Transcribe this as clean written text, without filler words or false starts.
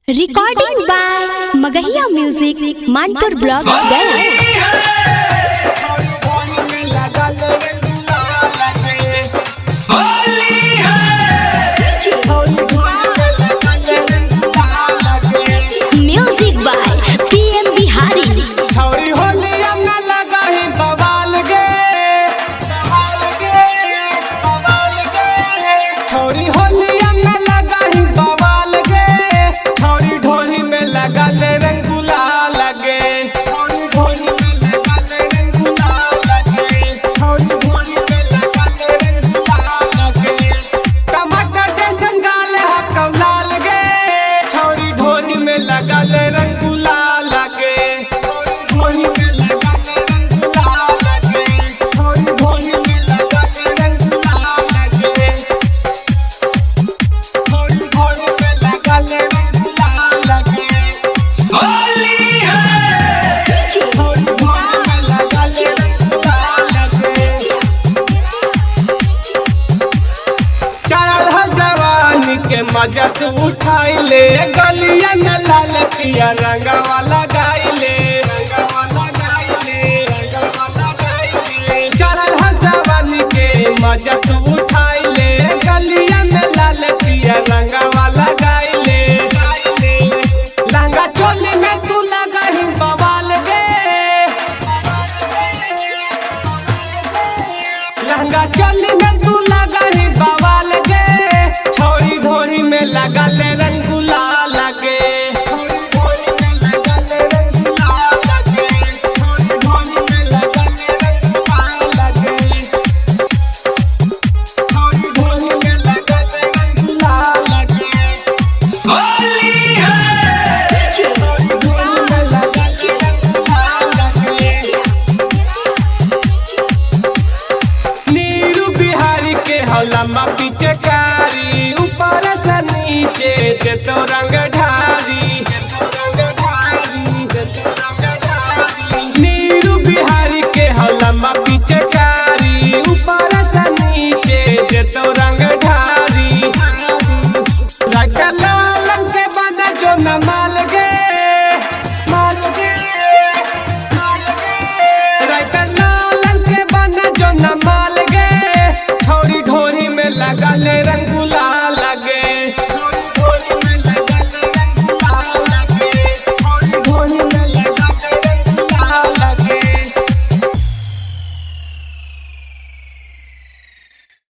Recording by Magahiya music, Manpur block, Gaya. Music by PM Bihari. छौरी होलिया में लगाही बवाल गे, बवाल गे, बवाल गे। छौरी होलिया में लगाही बवाल गे, छौरी ढोरी में लगल रंग गुलाल गे। छौरी ढोरी में लगल रंग गुलाल गे, छौरी ढोरी में लगल रंग गुलाल गे। टमाटर जैसन गाल ह कौलाल गे, छौरी ढोरी में लगल रंग गुलाल गे। छौरी ढोरी में लगल रंग गुलाल गे, छौरी ढोरी में लगल रंग गुलाल गे। छौरी ढोरी में लगल रंग गुलाल गे। छौरी ढोरी में लगल रंग गुलाल गे। चढ़ल ह जवानी के मजा तू उठाई ले, गलिया में लाल पिया रंगवा लगाई ले, रंगवा लगाई ले, रंगवा लगाई ले। चढ़ल ह जवानी के मजा तू उठाई ले, गलिया में लाल पिया रंगवा लगाई ले। लहंगा चोली में तू लगाही बवाल गे, लहंगा चोली में तू लगाही बवाल गे। छौरी धोरी में लगल रंग गुलाल गे, छौरी धोरी में लगल रंग गुलाल गे, छौरी धोरी में लगल रंग गुलाल गे। छौरी धोरी में लगल रंग गुलाल गे, छौरी धोरी में लगल रंग गुलाल गे। नीरू बिहारी के हौलमा पिचकारी, ऊपर से नीचे देतो रंग ढारी, देतो रंग ढारी, देतो रंग ढारी। नीरू बिहारी के हौलमा पिचकारी, ऊपर से नीचे देतो रंग ढारी। रंग लाल के बना जो न माल गे, माल गे, माल गे। राइटर लालन के बना जो न माल गे, छौरी ढोरी में लगल रंग